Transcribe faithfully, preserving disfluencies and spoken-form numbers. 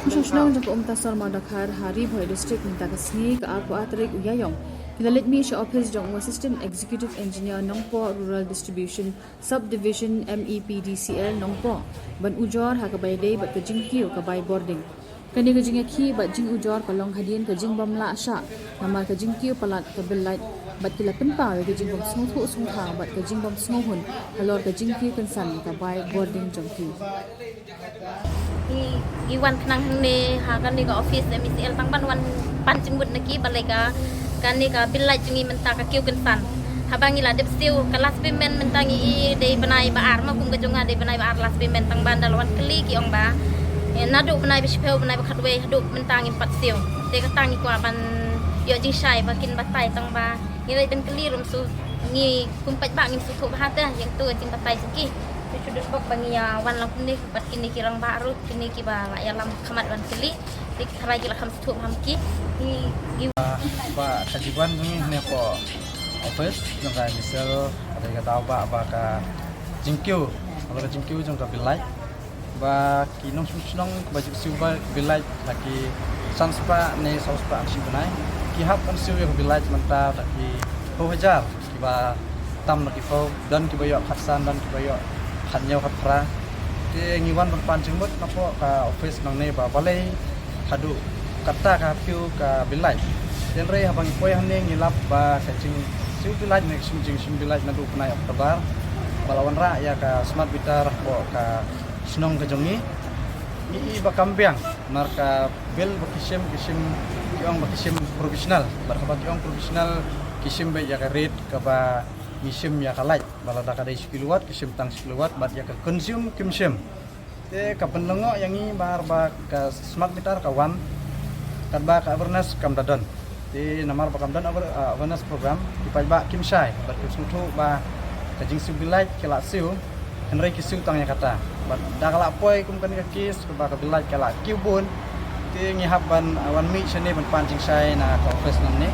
Shnong jong ka Umtasor Mawdakhar ha Ri Bhoi District mynta ka sngi ka arphew ar tarik u Ïaïong ki la leit mih sha office jong u Assistant Executive Engineer Nongpoh Rural Distribution Subdivision M E P D C L Nongpoh ban ujor ha kaba ïadei bad ka jingkiew ka bai bording. Kane ka jingïakhih bad jingujor ka long hadien ka jingbym lah shah namar ka jingkiew palat ka bill light bad ki la pynpaw ïa ka jingbym sngewthuh sngewthaw bad ka jingbym sngewhun halor ka jingkiew kynsan ka bai bording jong ki. Ngi, ngi wan khnang hangne ha kane ka office M E C L tang ban wan pan jingmut na ki balei ka kane ka bill light jong ngi mynta ka kiew kynsan. Haba ngi la dep siew ka last payment mynta ngi i dei bnai ba ar, ma kum ka jong nga dei bnai ba ar last payment, tang ban da la wan kylli ki ong ba, eh, naduh bnai ba shiphew, bnai ba khatwei haduh mynta ngim pat siew. Te kata ngi kwah ban ïoh jingshai ba kin batai tang ba ngi leit ban kylli ruh shu ngi kum pat ba ngim sngewthuh bha te ïa kato ka jingbatai jong ki. Te shu dei bok ba ngi ïa wan lang kumne bad kine ki rangbah ruh, kine kiba la ïalam khmat ban kylli. Te ki tharai ki la kham sngewthuh bha ma ki. Ki, ki Ba ka jiban jong ngi hangne hapoh office jong ka M E C L ka dei ka daw ba, ba ka jingkiew, ba ka jingkiew jong ka bill light. Ba ki nongshong shnong ba ju siew ba bill light ha ki san spah ne saw spah arsien bnai, ki hap ban siew ïa ka bill light mynta da ki phew hajar, kiba tam da ki phew, don kiba ïoh khatsan, don kiba ïoh khathynñiew khatphra. Te ngi wan ban pan jingmut napoh ka office nangne ba balei haduh katta ka kiew ka bill light. Hynrei haba ngi poi hangne ngi lap ba ka jingsiew bill light ne ka jing, jingsiew bill light naduh bnai October ba la wanrah ïa ka smart meter hapoh ka shnong ka jong ngi. Ngi i ba kam biang namar ka bill ba ki shim, ki shim, ki ong ba ki shim provisional. Bad haba ki ong provisional ki shim beit ïa ka rate kaba ngi shim ïa ka light. Ba lada ka dei shi kilowatt ki shim tang shi kilowatt bad ïa ka consume kim shim. Te ka pynlyngngoh ïa ngi namar ba ka smart meter ka wan katba ka awareness kam da don. Te namar ba kam don aware-, ah, awareness program, ki paidbah kim shai bad kim sngewthuh ba ka jingsiew bill light ki la siew, hynrei ki siew tang ïa kata. Bad da ka la poi kum kane ka case kaba ka bill light ka la kiew bun, te ngi hap ban, ah, wan mih shane ban pan jingshai na ka office nangne.